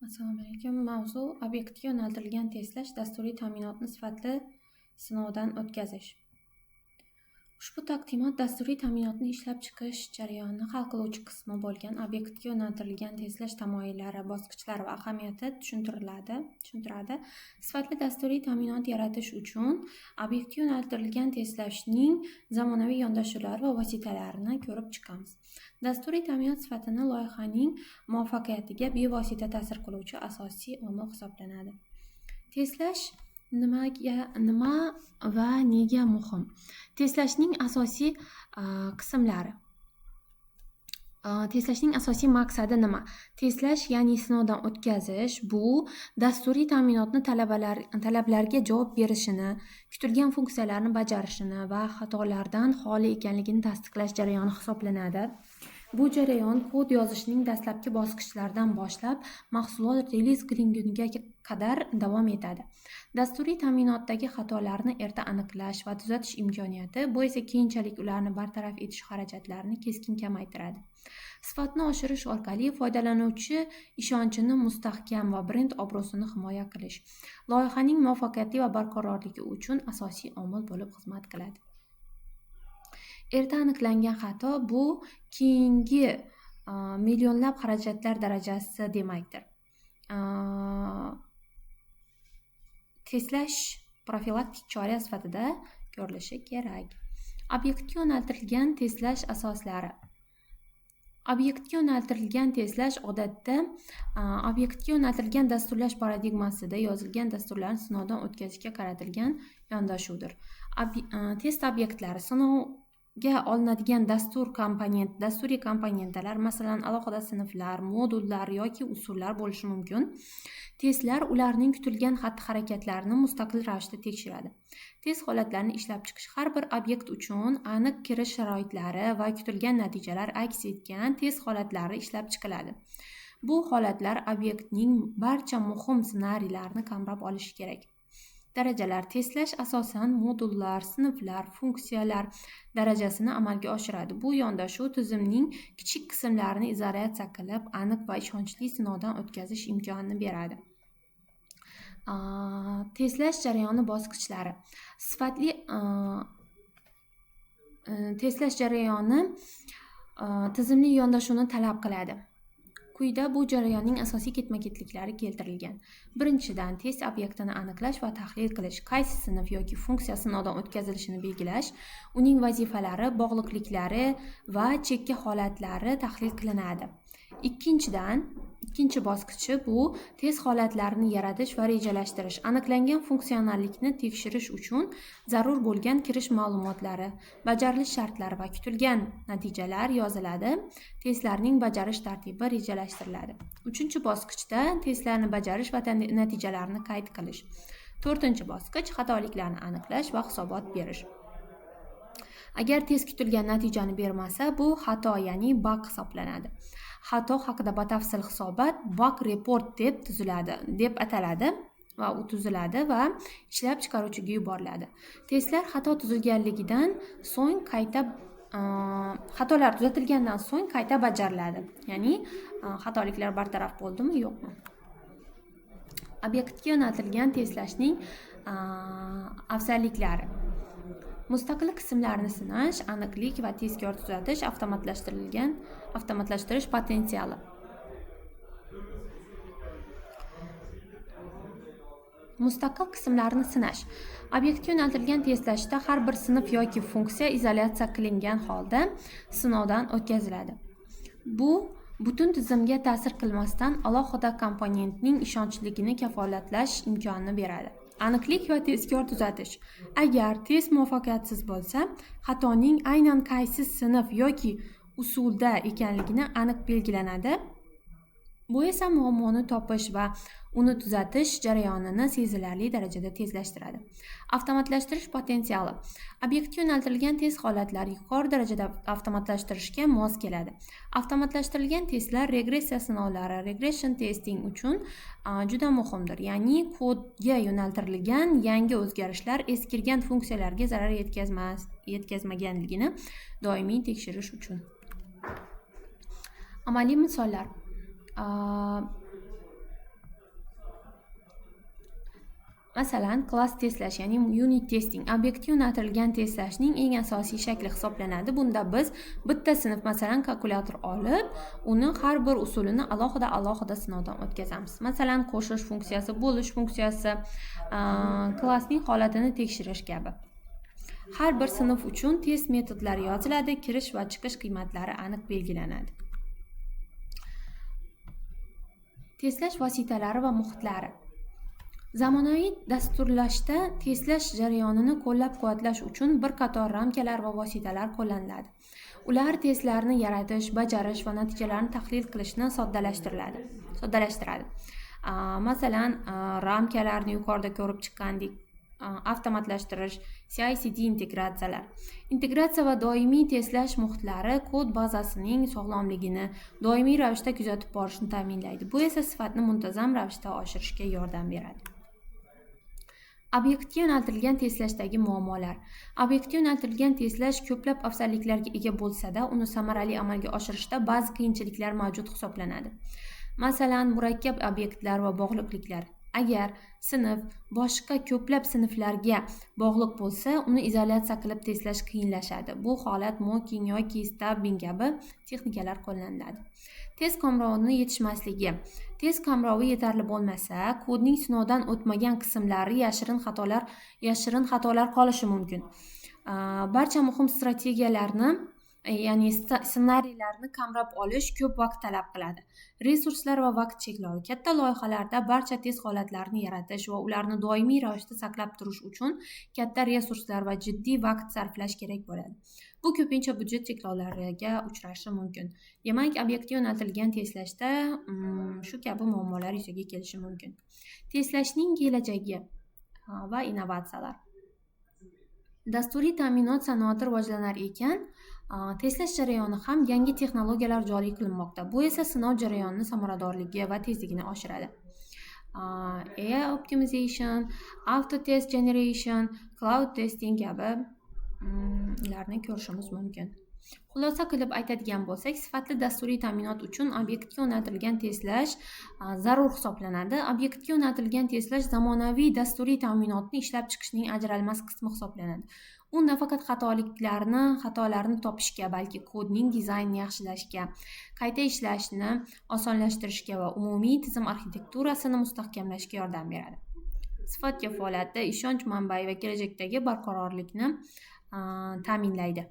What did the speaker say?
Assalomu alaykum. Mavzu: obyektga yo'naltirilgan testlash, dasturiy ta'minotni sifatli sinovdan o'tkazish. Ushbu taqdimot dasturiy ta'minotni ishlab chiqish jarayonini hal qiluvchi qismi bo'lgan obyektga yo'naltirilgan testlash tamoyillari, bosqichlari va ahamiyati tushuntiradi. Sifatli dasturiy ta'minot yaratish uchun obyektga yo'naltirilgan testlashning zamonaviy yondashuvlari va vositalarini ko'rib chiqamiz. Dasturiy ta'minot sifatini loyihaning muvaffaqiyatiga bevosita ta'sir qiluvchi asosiy omil hisoblanadi. Testlash nima va nega muhim? Testlashning asosiy qismlari. Testlashning asosiy maqsadi nima? Testlash, ya'ni sinovdan o'tkazish, bu dasturiy ta'minotni talablarga javob berishini, kutilgan funksiyalarni bajarishini va xatolardan xoli ekanligini tasdiqlash jarayoni hisoblanadi. Bu jarayon kod yozishning dastlabki bosqichlaridan boshlab mahsulot reliz qilinguniga qadar davom etadi. Dasturiy ta'minotdagi xatolarni erta aniqlash va tuzatish imkoniyati, bu esa keyinchalik ularni bartaraf etish xarajatlarini keskin kamaytiradi. Sifatni oshirish orqali foydalanuvchi ishonchini mustahkam va brend obro'sini himoya qilish loyihaning muvaffaqiyati va barqarorligi uchun asosiy omil bo'lib xizmat qiladi. Erta aniqlangan xato bu keyingi millionlab xarajatlar darajasi demakdir. Testlash profilaktik chora sifatida ko'rilishi kerak. Obyektga yo'naltirilgan testlash asoslari. Obyektga yo'naltirilgan testlash odatda obyektga yo'naltirilgan dasturlash paradigmasida yozilgan dasturlarni sinovdan o'tkazishga qaratilgan yondashuvdir. Test obyektlari sinovga olinadigan dasturiy komponentlar, masalan, alohida sinflar, modullar yoki usullar bo'lishi mumkin. Testlar ularning kutilgan xatti-harakatlarini mustaqil ravishda tekshiradi. Test holatlarini ishlab chiqish har bir obyekt uchun aniq kirish sharoitlari va kutilgan natijalar aks etgan test holatlari ishlab chiqiladi. Bu holatlar obyektning barcha muhim ssenariylarini qamrab olishi kerak. Darajalar. Testlash asosan modullar, sinflar, funksiyalar darajasini amalga oshiradi. Bu yondashuv tizimning kichik qismlarini izolyatsiya qilib, aniq va ishonchli sinovdan o'tkazish imkonini beradi. Testlash jarayoni bosqichlari. Sifatli testlash jarayoni tizimli yondashuvni talab qiladi. Quyida bu jarayonning asosiy ketma-ketliklari keltirilgan. Birinchidan, test obyektini aniqlash va tahlil qilish, qaysi sinf yoki funksiya sinovdan o'tkazilishini belgilash, uning vazifalari, bog'liqliklari va chekka holatlari tahlil qilinadi. Ikkinchi bosqichi bu test holatlarini yaratish va rejalashtirish. Aniqlangan funksionallikni tekshirish uchun zarur bo'lgan kirish ma'lumotlari, bajarilish shartlari va kutilgan natijalar yoziladi. Testlarning bajarish tartibi rejalashtiriladi. Uchinchi bosqichda testlarni bajarish va natijalarni qayd qilish. To'rtinchi bosqich xatoliklarni aniqlash va hisobot berish. Agar test kutilgan natijani bermasa, bu xato, ya'ni bug hisoblanadi. Xato haqida batafsil hisobot bug report deb ataladi va u tuziladi va ishlab chiqaruvchiga yuboriladi. Testlar xato tuzilganligidan so'ng qayta, xatolar tuzatilgandan so'ng qayta bajariladi. Ya'ni xatoliklar bartaraf bo'ldimi, yo'qmi? Obyektga yo'naltirilgan testlashning afzalliklari. Mustaqil qismlarni sinash, aniqlik va tezkor tuzatish, avtomatlashtirish potensiali. Mustaqil qismlarni sinash. Obyektga yo'naltirilgan testlashda har bir sinf yoki funksiya izolyatsiya qilingan holda sinovdan o'tkaziladi. Bu butun tizimga ta'sir qilmasdan alohida komponentning ishonchligini kafolatlash imkonini beradi. Aniqlik va tezkor tuzatish. Agar test muvaffaqiyatsiz bo'lsa, xatoning aynan qaysi sinf yoki usulda ekanligini aniq belgilanadi. Bu esa muammoni topish va uni tuzatish jarayonini sezilarli darajada tezlashtiradi. Avtomatlashtirish potensiali. Obyektga yo'naltirilgan test holatlari yuqori darajada avtomatlashtirishga mos keladi. Avtomatlashtirilgan testlar regressiya sinovlari, regression testing uchun juda muhimdir. Ya'ni kodga yo'naltirilgan yangi o'zgarishlar eskirgan funksiyalarga zarar yetkazmaganligini doimiy tekshirish uchun. Amaliy misollar. Masalan, klass testlash, ya'ni unit testing, obyektga yo'naltirilgan testlashning eng asosiy shakli hisoblanadi. Bunda biz bitta sinf, masalan, kalkulyator olib, uni har bir usulini alohida alohida sinovdan o'tkazamiz. Masalan, qo'shish funksiyasi, bo'lish funksiyasi, klassning holatini tekshirish kabi. Har bir sinf uchun test metodlari yoziladi, kirish va chiqish qiymatlari aniq belgilanadi. Testlash vositalari va muhitlari. Zamonaviy dasturlashda testlash jarayonini qo'llab-quvvatlash uchun bir qator ramkalar va vositalar qo'llaniladi. Ular testlarni yaratish, bajarish va natijalarni tahlil qilishni soddalashtiradi. Masalan, ramkalarni yuqorida ko'rib chiqqandik. Avtomatlashtirish, CI/CD integratsiyalar. Integratsiya va doimiy testlash muhitlari kod bazasining sog'lomligini doimiy ravishda kuzatib borishni ta'minlaydi. Bu esa sifatni muntazam ravishda oshirishga yordam beradi. Obyektga yo'naltirilgan testlashdagi muammolar. Obyektga yo'naltirilgan testlash ko'plab afzalliklarga ega bo'lsa-da, uni samarali amalga oshirishda ba'zi qiyinchiliklar mavjud hisoblanadi. Masalan, murakkab obyektlar va bog'liqliklar. Agar sinf boshqa ko'plab sinflarga bog'liq bo'lsa, uni izolyatsiya qilib testlash qiyinlashadi. Bu holat mocking yoki stubbing kabi texnikalar qo'llaniladi. Test qamrovini yetishmasligi. Test qamrovi yetarli bo'lmasa, kodning sinovdan o'tmagan qismlari yashirin xatolar qolishi mumkin. Barcha muhim strategiyalarni, ya'ni ssenariylarni qamrab olish ko'p vaqt talab qiladi. Resurslar va vaqt cheklovi. Katta loyihalarda barcha test holatlarini yaratish va ularni doimiy ravishda saqlab turish uchun katta resurslar va jiddiy vaqt sarflash kerak bo'ladi. Bu ko'pincha byudjet cheklovlariga uchrashi mumkin. Demak, obyektga yo'naltirilgan testlashda shu kabi muammolar yuzaga kelishi mumkin. Testlashning kelajagi va innovatsiyalar. Dasturiy ta'minot sanoati rivojlanar ekan, testlash jarayoni ham yangi texnologiyalar joriy qilinmoqda. Bu esa sinov jarayonini samaradorligi va tezligini oshiradi. AI optimization, auto test generation, cloud testing kabi larni ko'rishimiz mumkin. Xulosa qilib aytadigan bo'lsak, sifatli dasturiy ta'minot uchun obyektga yo'naltirilgan testlash zarur hisoblanadi. Obyektga yo'naltirilgan testlash zamonaviy dasturiy ta'minotni ishlab chiqishning ajralmas qismi hisoblanadi. U nafaqat xatolarni topishga, balki kodning dizaynini yaxshilashga, qayta ishlashni osonlashtirishga va umumiy tizim arxitekturasini mustahkamlashga yordam beradi. Sifat kafolati, ishonch manbai va kelajakdagi barqarorlikni ta'minlaydi.